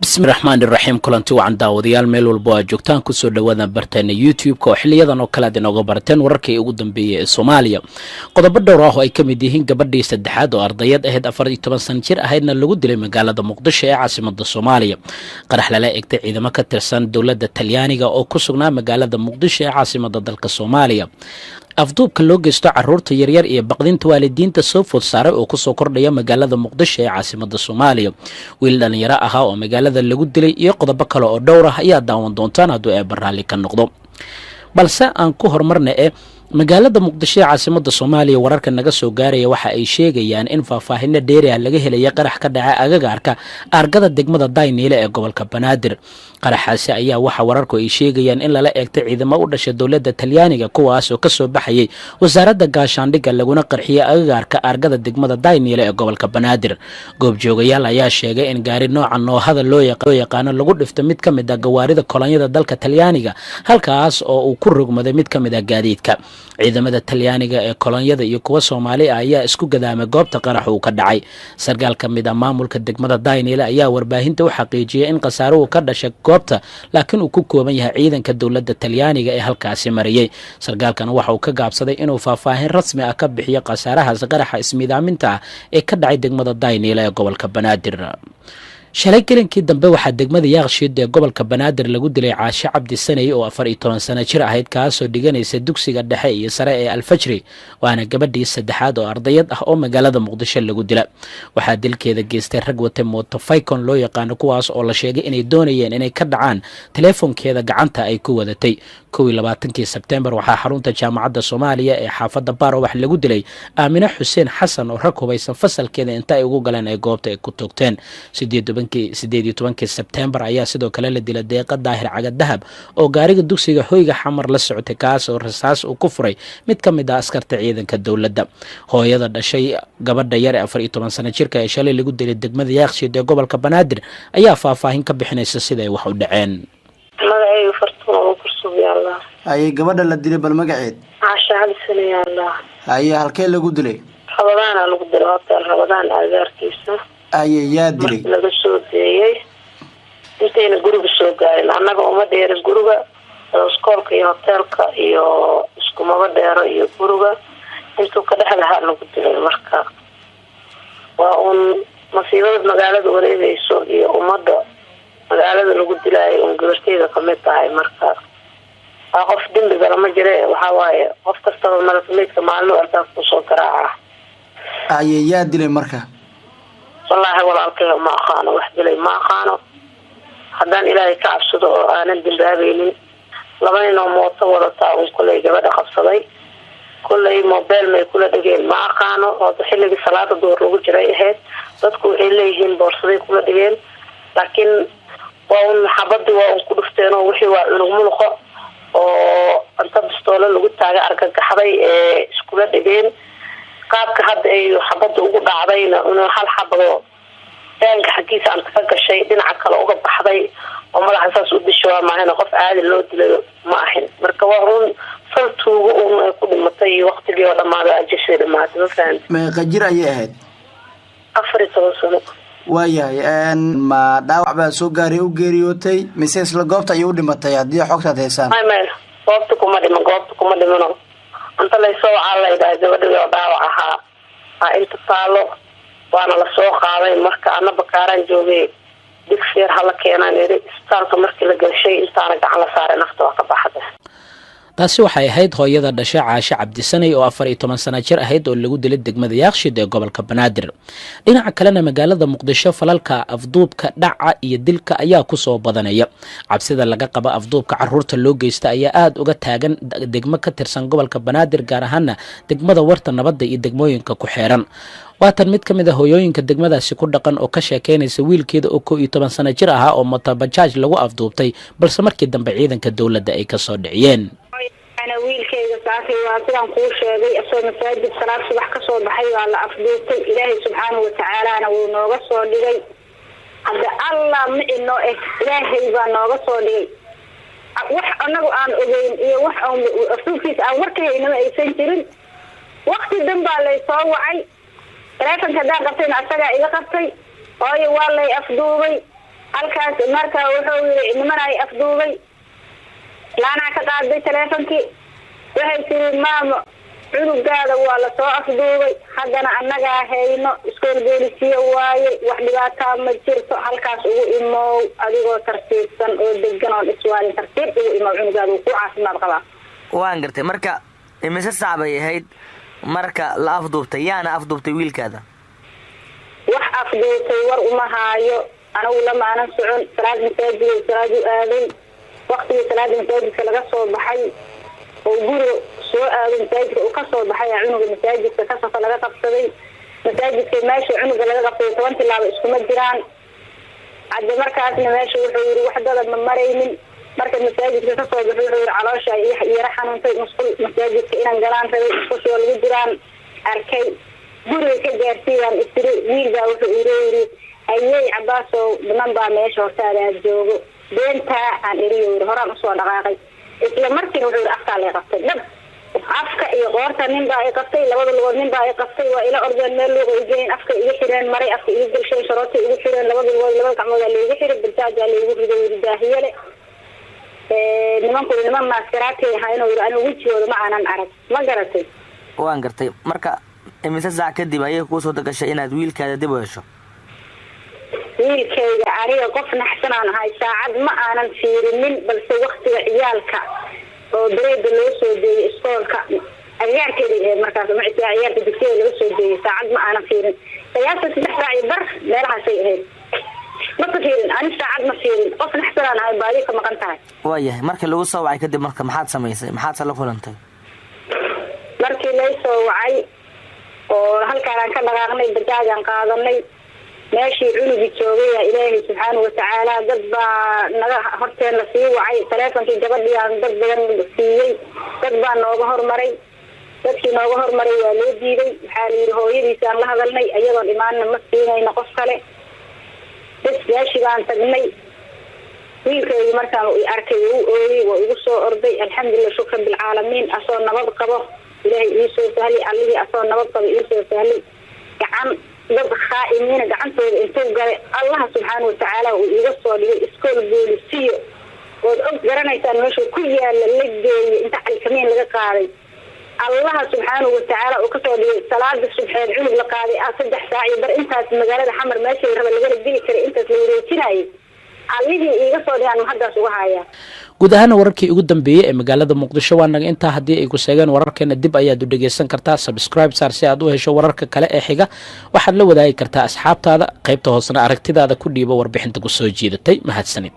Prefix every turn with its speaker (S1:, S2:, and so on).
S1: Bismi raxmaan iraxiim. Kulanti wacan, daawadayaal, meel walbo aad joogtaan, kusoo dhawaada barteena YouTube-ka oo xiliyadan oo kale aad inooga barateen wararkii ugu dambeeyey ee Soomaaliya. Qodobo dhowr ah oo ay ka mid yihiin gabadhii saddexaad oo ardayad ahayd, 14 sana jir ahaydna, lagu dilay magaalada Muqdisho ee caasimada Soomaaliya. Qarax lala egtay ciidamo ka tirsan dowladda Talyaaniga oo ku sugnaa magaalada Muqdisho ee caasimada dalka Soomaaliya. Afduubka loo geysto caruurta yaryar iyo baqdinta waalidiinta soo food saaray oo kusoo kordhaya magaalada Muqdisho ee caasimada Soomaaliya. Wiil dhalinyaro ahaa oo magaalada lagu dilay iyo qodobo kale oo dhowr ah ayaa daawan doontaan hadduu Eebba raalli ka noqdo. Balse aan ku horumarna e magaalada Muqdisho ee caasimada Soomaaliya, wararka naga soo gaaraya waxa ay sheegayaan in faahfaahino dheeri ah laga helaya qarax ka dhaca agagaarka aargada degmada Dayniile ee gobolka Banaadir. Qaraxaasi ayaa waxa wararku ay sheegayaan in lala eegtay ciidamo u dhashay dowladda Talyaaniga, kuwaas oo kasoo baxayay wasaaradda gaashaandhigga, laguna qarxiyey agagaarka aargada degmada Dayniile ee gobolka Banaadir. Goobjoogayaal ayaa sheegay in gaari nooca Noahada loo yaqaano lagu dhifto mid ka mid ah gawaarida kolonyada dalka Talyaaniga, halkaas oo uu ku rogmaday mid ka mid ah gaadiidka. Ciidamada Talyaaniga ee kolonyada iyo kuwa Soomaali ah ayaa isku gadaamay goobta qarax uu ka dhacay. Sarkaal ka mid ah maamulka degmada Dayniile ayaa warbaahinta u xaqiijiyay in khasaaruhu ka dhashay goobta, laakiin uu ku kooban yahay ciidanka dowladda Talyaaniga ee halkaasi mariyey. Sarkaalkan waxa uu ka gaabsaday inuu faahfaahin rasmi ah ka bixiyo khasaarahaas qaraxa ismiidaaminta ah ee ka dhacay degmada Dayniile ee gobolka Banaadir. Shalay gelinkii dambe waxaa degmada Yaaqshiid ee gobolka Banaadir lagu dilay Caashe Cabdi Saney oo 14 sano jir ahayd, kaasoo dhiganaysa dugsiga dhexe iyo sare ee Alfajri, waana gabadhii saddexaad oo ardayad ah oo magaalada Muqdisho lagu dila. Waxaa dilkeeda geystay rag watay mooto Faycon loo yaqaano, kuwaas oo la sheegay inay doonayeen inay ka dhacaan teleefonkeeda gacanta ay ku wadatay. 21-kii Sebtembar waxaa xarunta Jaamacadda Soomaaliya ee xaafadda Barowax lagu dilay Aamine Xuseen Xasan oo rag hubaysan fasalkeeda inta ay ugu galeen ay goobta ay ku toogteen. 18-kii Sebtembar ayaa sidoo kale la dilay Deeqa Daahir Caga Dahab oo gaariga dugsiga Hoyga Xamar la socotay, kaas oo rasaas uu ku furay mid ka mid ah askarta ciidanka dowladda. Hooyada dhashay gabadha yar ee 14 sano jirka ee shalay lagu dilay degmada Yaaqshiid ee gobolka Banaadir ayaa faahfaahin ka bixinaysa sida ay wax u dhaceen.
S2: Magacayga Fartuun oo kursuub yaalla.
S3: Haye, gabadha la dilay bal magaceed?
S2: Caasha Cali Sane yaalla.
S3: Haye, halkee lagu dilay?
S2: Rabadaana lagu dilay, hotel Rabadaan aagaarkiisa.
S3: Haye, yaa dilay?
S2: Markii laga soo deeyay intayna guriga soo gaarin. Annaga uma dheerin guriga, iskoolka iyo hoteelka iyo iskumaba dheero iyo guriga intuu ka dhex lahaa lagu dilay. Marka waa uun masiibada magaalada wareegayso iyo ummadda magaalada lagu dilaayo uun gabarteyda kamid tahay. Marka waa qof dembi gala ma jire, waxaa waaye qof kastaba malakameydka maalin albaabka kusoo garaaca.
S3: Haye, yaa dilay marka?
S2: Wallaahi walaalkay, ma aqaano wax dilay, ma aqaano. Haddaan Ilaahay ka cabsado oo aanan dambaabaynin, laba nin oo mooto wadataa uun kolay gabadha qabsaday, kollay mobile may kula dhigeen, ma aqaano. Oo xilligii salaada duhur lagu jiray ahayd. Dadku waxay leeyihiin boorsaday kula dhigeen, laakiin waa un xabadii waa un ku dhufteen oo wixii waa cunug muluqo oo inta bistoole lagu taagay argagaxday ee iskula dhigeen. Qaabka hadda ay xabada ugu dhacdayna inuu hal xabado daanka xaggiisa anta ka gashay, dhinaca kale uga baxday oo madaxa saas u disho waa maahina, qof caadi loo dilayo ma ahin. Marka waa run fal tuugo un ay ku dhimatay iyo waqtigii oo dhamaaday, ajashay dhamaatay, ma fahamti?
S3: Meeqa jir ayay ahayd?
S2: 14 sano.
S3: Waayahay, ma dhaawac baa soo gaaray u geeriyootay mise isla goobta ayay u dhimatay, haddii xogtaad haysaan?
S2: May, may, goobta kuma dhiman, goobta kuma dhimano. Inta laysoo wacaa laydhahay gabadhii oo dhaawac ahaa aa inta taalo, waana lasoo qaaday. Marka ana Bakaaraan joogay, Digfeer hala keenaan iri. Isbitaalka markii la gashay intaana gacan la saaray nafta waa ka baxday.
S1: Taasi waxay ahayd hooyada dhashay Caashe Cabdisanay oo 14 sano jir ahayd oo lagu dilay degmada Yaaqshid ee gobolka Banaadir. Dhinaca kalena, magaalada Muqdisho falalka afduubka, dhaca iyo dilka ayaa kusoo badanaya. Cabsida laga qaba afduubka caruurta loo geysta ayaa aada uga taagan degmo ka tirsan gobolka Banaadir, gaar ahaana degmada Warta Nabadda iyo degmooyinka ku xeeran. Waatan mid ka mid ah hooyooyinka degmadaasi ku dhaqan oo ka sheekeynaysa wiilkeeda oo 11 sano jir ahaa oo motobajaaj lagu afduubtay, balse markii dambe ciidanka dowladda ay kasoo dhiciyeen.
S4: Wiilkayga saakay waa sidaan kuu sheegay, asoo masaajid salaad subax kasoo baxay waa la afduubtay. Ilaahay subxaanahu watacaalana wuu nooga soo dhigay. Hadda Allah ma inoo eh, Ilaahay baa nooga soo dhigay. Wax anagu aan ogeyn iyo wax afduubkiisa aan warka haynama aysan jirin. Wakti danbaa lay soo wacay. Taleefonka haddaan qabtayna asagaa iga qabtay: "Hooyo, waa lay afduubay." Halkaas marka wuxuu yiri niman ay afduubay. Laanaa ka qaaday taleefonkii. Waxay tiri, "Maamo, cunugaada waa lasoo afduubay, haddana annagaa hayno, iskool boolisiya waaye, wax dhibaataa ma jirto. Halkaas ugu imow adigoo tartiibsan oo degan oon iswaalin. Tartiib ugu imow, cunugaada wuu ku caafimaad qabaa."
S5: Waan gartay. Marka imise saac bay ahayd marka la afduubtay? Yaana afduubtay wiilkaada?
S4: Wax afduubtay war uma haayo. Anigu lamaanan socon. Salaad masaajid, salaad u aaday. Waktigii salaada masaajidka laga soo baxay oo guriga soo aaday, masaajidka uu kasoo baxay, cunuga masaajidka ka soka laga qabsaday. Masaajidka meesha cunuga laga qabsaday 10 tilaabo iskuma jiraan. Hadde markaasna meesha wuxuu yiri wax dada ma maraynin. Marka masaajidka kasoo baxay, wuxuu yiri caloosha yara xanuuntay, musqul masaajidka inaan galaan rabay, musqushoo lagu jiraan arkay, guriga ka gaarsiiyaan isiri. Wiil baa wuxuu iro yiri, "Ayey Cabaasow, niman baa meesha hortaada aad joogo." Beentaa aan eriyo yiri, horaan usoo dhaqaaqay. Isla markiina wuxuu yiri afkaa lay qabtay, dhab afka iyo qoorta nin baa i qabtay, labada lugood nin baa i qabtay. Waa ila ordeen, meel luuqa igeyn, afka iga xireen, maray afka iga gelsheen, sharootay igu xireen, labada lugood, labada gacmoodaa laiga xiray, bajaajaa laigu riday yiri, daahiyale. Nimanku niman maaskaraatay ahaa inuu yiri, anigu wejigooda ma aanan arag. Ma garatay?
S5: Waan gartay. Marka imise saac kadib ayay kuu soo gashay inaad wiilkaada dib u hesho?
S4: Wiilkayga aniga qof naxsanaan ahay, saacad ma aanan fiirinin, balse waktiga ciyaalka oo bareeda loo soo deeyay iskoolka agagaarkeeda ahayd markaas, ma ciyaalka dugsiga laga soo deeyay. Saacad ma aanan fiirin, qiyaasta 3 saac iyo bar meelahaasay ahayd. Maka fiirin ani, saacad ma fiirin. Qof naxsanaan ahay, baadi ka maqan tahay.
S5: Waayahay. Markii lagu soo wacay kadib marka maxaad samaysay? Maxaadse la kulantay?
S4: Markii lay soo wacay oo halkaan aan ka dhaqaaqnay, bajaajaan qaadanay, meeshii cunugii joogaya Ilaahay subxaana watacaala dad baa naga horteen la sii wacay. Taleefonkii gabadhii aan dad badan siiyey, dad baa nooga hormaray. Dadkii nooga hormaray waa loo diiday. Waxaa la yidhi hooyadiisaan la hadalnay, iyadoon imaanna ma siinayno qof kale. Bas, meeshii baan tagnay. Wiilkaygi markaan arkay wuu ooyey, waa igu soo orday. Alxamdulilah, shukran bilcaalamiin, asoo nabad qabo Ilaahay iisoo sahlay. Allihii asoo nabad qabo iisoo sahlay, gacan dad khaa'imiina gacantooda intuu galay, Allaha subxaana watacaala uu iiga soo dhigay iskool boolisiyo ood og garanaysaan meeshuu ku yaala la geeyay, inta calikamiin laga qaaday, Allaha subxaanahu watacaala uu kasoo dhigay salaada subxeed cunug la qaaday 3 saac iyo bar intaas magaalada Xamar meeshii raba lagala geli karay, intaas la wareejinayay, Allihii iiga soo dhigaan haddaas uga hayaa.
S1: Guud ahaana wararkii ugu dambeeyey ee magaalada Muqdisho waa naga intaa. Haddii ay ku sheegeen wararkeena, dib ayaad u dhegeysan kartaa. Subscribe saar si aad u hesho wararka kale ee xiga. Waxaad la wadaagi kartaa asxaabtaada. Qaybta hoosena aragtidaada ku dhiibo warbixinta ku soo jiidatay. Mahadsanid.